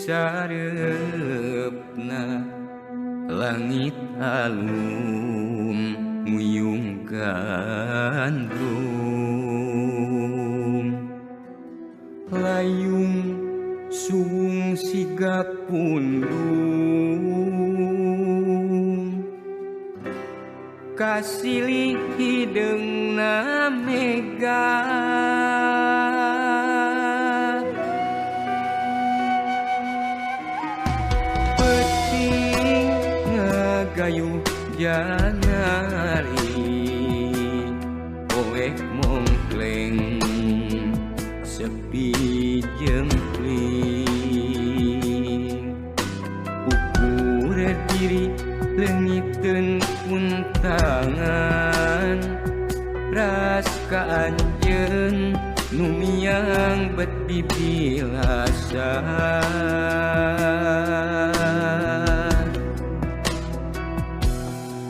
sareupna langit alum nguyung gandum layung suung siga pundung kasilih hideungna mega peuting ngagayuh janari poek mongkleng sepi jempling ukur diri leungiteun puntangan ras ka anjeun nu miang bet bibilasan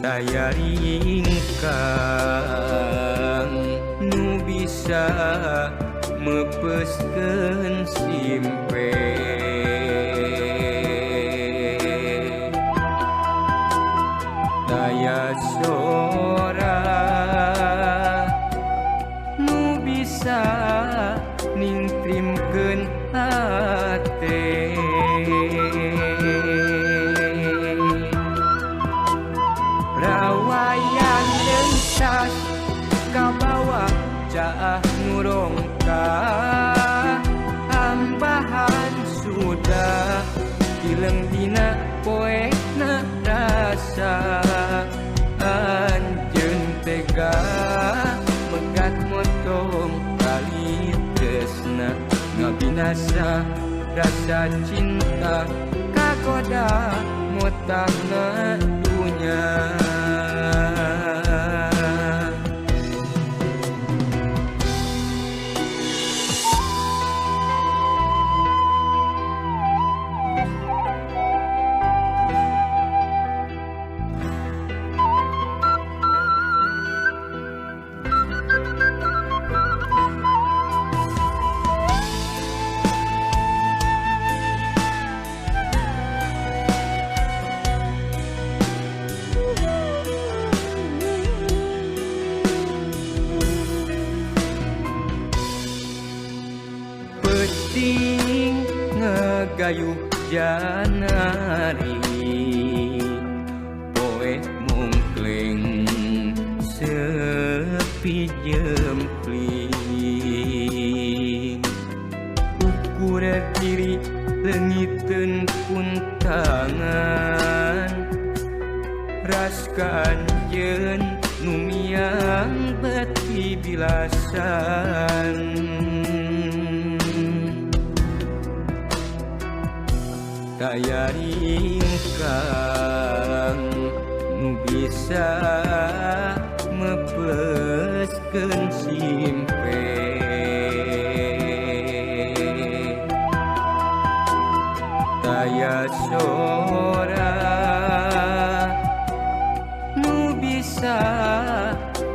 daya ringkang nu bisa mepeskeun simpe daya sora nu bisa ningtrimkeun hate rawayan lentas kabawa caah nurongka ambahan sudah dileng dina poekna rasa anjeun tega megat motong kali tresna ngabinasa rasa cinta kagoda motahna dunya. Peuting ngagayuh janari poek mungkleng sepi jempling ukur diri leungiteun puntangan ras ka anjeun nu miang bet bibilasan daya ringkang nu bisa mepeskeun simpe daya sora nu bisa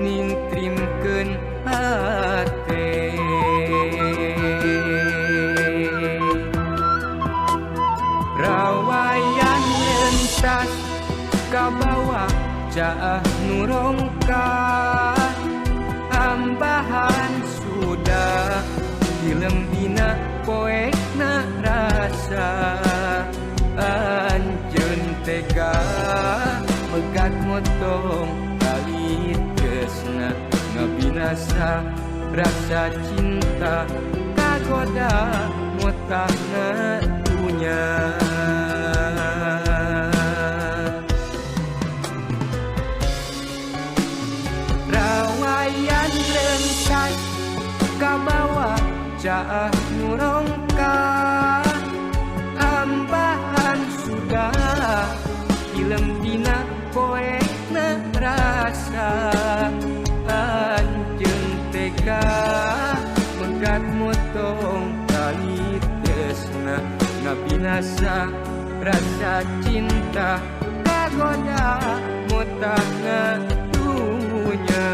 ningtrimkeun hate rawayan lentas kabawa caah nurongka ambahan sudah dilem dina poekna rasa anjeun tega megat motong kali tresna ngabinasa rasa cinta kagoda motahna dunya. Rawayan rentas kabawa caah nurongka ambahan sudah dilem dina poekna rasa anjeun tega megat motong kali tresna ngabinasa rasa cinta kagoda motahna dunya.